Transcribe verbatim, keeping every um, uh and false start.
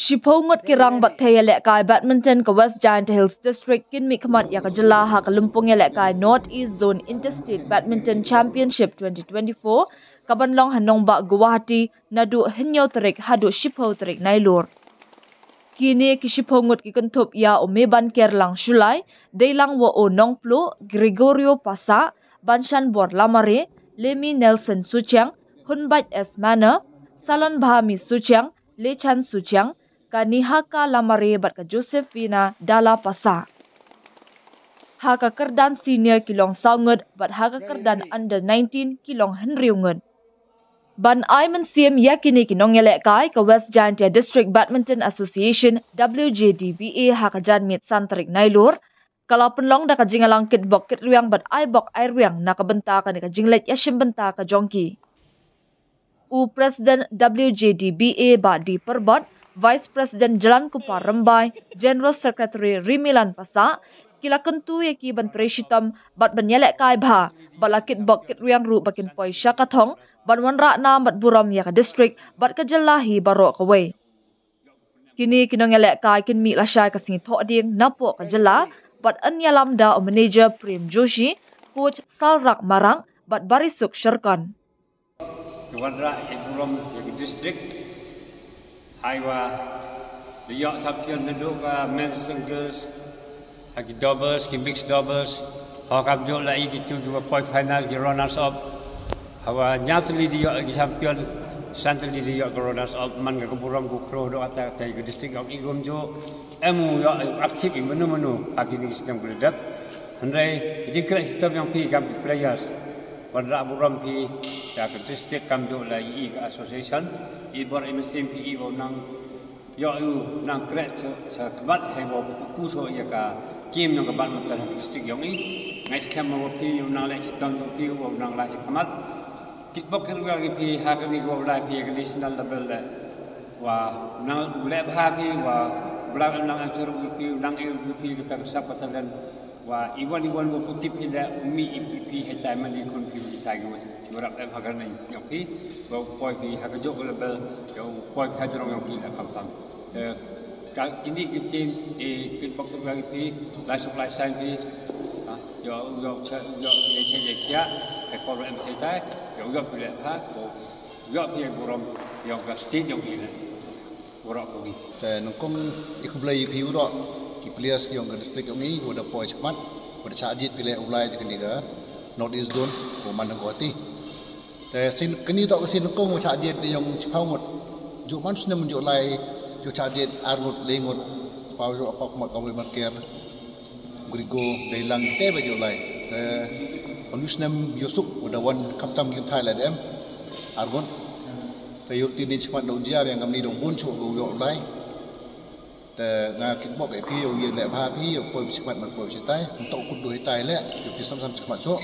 Shiphew ngut ki rang bad thei ïalehkai badminton ka West Jaintia Hills District kin mih khmat ïa ka jylla ha ka lympung ïalehkai North East Zone Interstate Badminton Championship twenty twenty-four, ka ban long ha nongbah Guwahati naduh hynñiew tarik haduh shiphew tarik Nailur. Kine ki shiphew ngut ki kynthup ïa u Meban Kerlang Shullai, dei lang wa u Nongpluh Gregorio Passah, Banshanbor Lamare, Lemi Nelson Suchiang, Hunbait S Manor, Salonbhami Suchiang, Lechan Suchiang, ka Nihaka Lamare bad ka Josephina Dalla Passah. Ha ka kyrdan senior ki long saw ngut bad ha ka kyrdan under nineteen ki long hynriew ngut. Ban ai mynsiem ïa kine ki nongïalehkai, ka West Jaintia District Badminton Association, W J D B A, ha ka janmiet san tarik Nailur, ka la pynlong da ka jingïalang kitbok kitrwiang bad aibok airwiang na ka bynta kane ka jingleit ïashim bynta ka jong ki. U President W J D B A Bah D Pyrbot, Vice President Jalan Kupar Rymbai, General Secretary Rimilan Passah, ki la kyntu ïa ki ban trei shitom bad ban ïalehkai bha, bad la kitbok kitrwiang ruh ba kin poi sha ka thong ban wanrah nam bad burom ïa ka district bad ka jylla hi baroh kawei. Kine ki nongïalehkai kin mih lashai ka sngi Thohdieng napoh ka jylla, bad yn ïalam da u manager Prem Joshi, coach Salrak Marak bad Barisuk Sherkon. Ka wanrah ïa burom ïa ka district, ha iwa da ïoh champion naduh ka men's singles, ha ki doubles, ki mixed doubles, ha kam ïoh la i ki tu kiwa poi final, ki runners up. Hawa ñiaw tylli da ïoh ki champion, san tylli da ïoh ka runners up, man ka burom ku khro doh ata ata ka district yong i kumjuh. Em u ïoh u active i mano mano ha kine ki snem ki la dep. Hynrei ka jingkhreh shitom yong phi kam ki players, wanrah burom phi ïa ka district kamjuh la i ka association. I bor i mynsiem phi i wa u nang ïoh u nang khreh sha, sha khmat hei wa u pynku sha ïa ka game yong ka badminton ha ka district yong i. Nga ngeit skhem wa phi u nang leh shitom yong phi wa u nang leh sha khmat. Kitbok kitrwiang ïa phi ha kane ka wa u lai phi ha ka national level leh. Wa u nang leh bha phi, wa u Blai u nang atur ïa phi, u nang ïa phi kata ka sap ka talent. Wa iwan iwan wa putip phi leh, u mih ïa phi hei tai mane khun phi hei tai ki wa, ki wa rap em ha kane yong phi. Wa u poi phi ha kajuh ka level, ïa u poi phi ha jrong yong phi leh khamtam. Te ka kine ki ktien, eh, kitbok kitrwiang ïa phi, lai suk lai shine phi. Ha, ïa u, ïa u cha, ïa u, ïa cha, ïa kia, hei por em cha tai, ïa u, ïa u phi leh bha, ko, ïa u phi burom, ïa u ka state yong phi leh. Waroh ko ki. Te nyngkong i khublei ïa phi waroh ki players yong ka district yong i, wa da poi shakhmat, wa da shah jied phi leh u lai te kane ka North East Zone, wa man ha Guwahati. Te sien kane toh ka sien nyngkong wa shah jied da yong shiphew ngut. Juh man snem juh lai, juh shah jied ar ngut, lai ngut. Paw juh apa khmat ka wei marker. Grigo, dei lang te ba juh lai. Te wan u snem ïoh suk, wa da wan khamtam ki kynthai leh da em. Ar ngut. Te ïoh ti ni shakhmat da u jia, biang kamni da u bun suk, da u ïoh lai. Te nga kitbok ïa phi, ïa u ïa leh bha phi, ïa u poi shakhmat man poi shatai, ntok kut du hitai leh, ïa phi sam sam shakhmat suk.